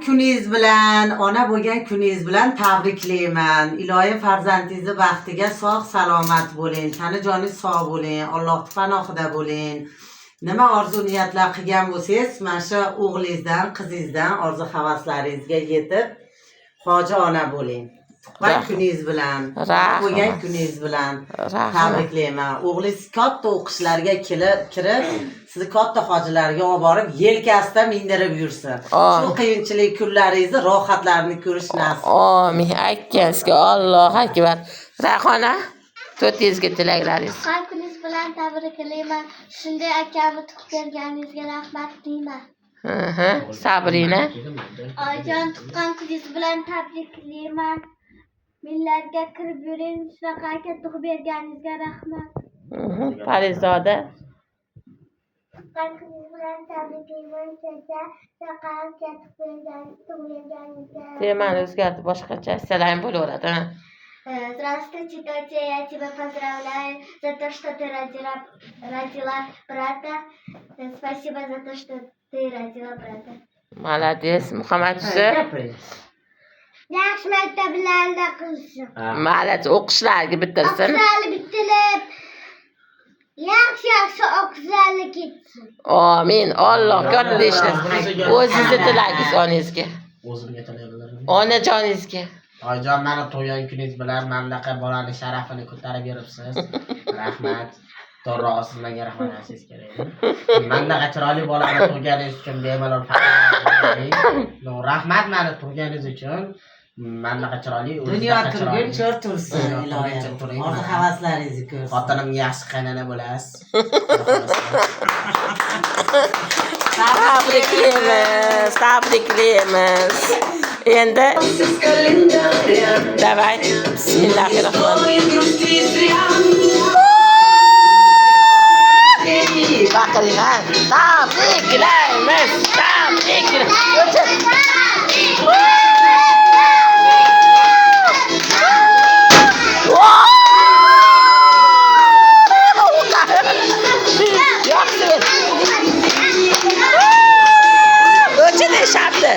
Kuningiz bilan, ona bo'lgan kuningiz bilan tabriklayman. Iloyim farzandingizni baxtiga sog' salomat bo'ling, tani joningiz sog' bo'ling, Allohning panohida bo'ling. Nima orzu niyatlar qilgan bo'lsangiz, mana shu o'g'lingizdan, qizingizdan orzu havaslaringizga yetib, hoji ona bo'ling. Tuqqan kuningiz bilan, Rahmat. bo'lgan kuningiz bilan Rahmat. tabriklayman. O'g'lingiz katta o'qishlarga kelib, kirib, sizni katta hojilarga olib borib, yelkasida mindirib yursin. Amin. Shu qiyinchilik kunlaringizni rohatlarini ko'rish nasib. Amin. Akkamizga Allohu akbar. Rayhona, to'rtingizga tilaklaringiz. Tuqqan kuningiz bilan tabriklayman. Shunday akamni tug'ib berganingizga rahmat deyman. Sabrina. Oyijon, tuqqan kuningiz bilan tabriklayman. Millatga kirib yuring, shunaqa aka tug'ib berganingizga rahmat. Parizoda. Tuqqan kuningiz bilan tabriklayman, chacha. Shunaqa aka tug'ib berganingizga. Temani o'zgardi, boshqacha aytsalaring bo'laveradi. Ha. Здравствуйте, тетя, я тебя поздравляю за то, что ты родила брата. Спасибо за то, что ты родила брата. Молодец, Muhammad Yusuf. Gapiring. Yaxshi maktablarda qilsin. Молодец, o'qishlariga bitirsin. O'qishlari bitirib, yaxshi yaxshi o'qishlarga ketsin. Amin. Alloh katta ishlasin. O'zingizni tilagingiz onangizga. O'zimga tilaydilar. Onajoningizga. Oyijon, mani tug'ilgan kuningiz bilan mana bunaqa bolani sharafini ko'tarib yuribsiz. Rahmat. To'g'ri, siz menga rahmat aytishingiz kerak. Mana bunaqa chiroyli bolani tug'ganingiz uchun bemalol faxrlanmang. No, rahmat mani tug'ganingiz uchun. Mana bunaqa chiroyli, Dunyo o'zidaqa chiroyli. turguncha tursin Dunyo iloyim. turguncha turing. Orzu havaslaringizni ko'rsin. Xotinimga yaxshi qaynona bo'lasiz. Tabriklaymiz, tabriklaymiz. Endi давай, bismillahirrohmanirrohim. Baqiring ha. Tabriklaymiz, tabriklaymiz. O'chir. Yoqsin. O'chir shabni.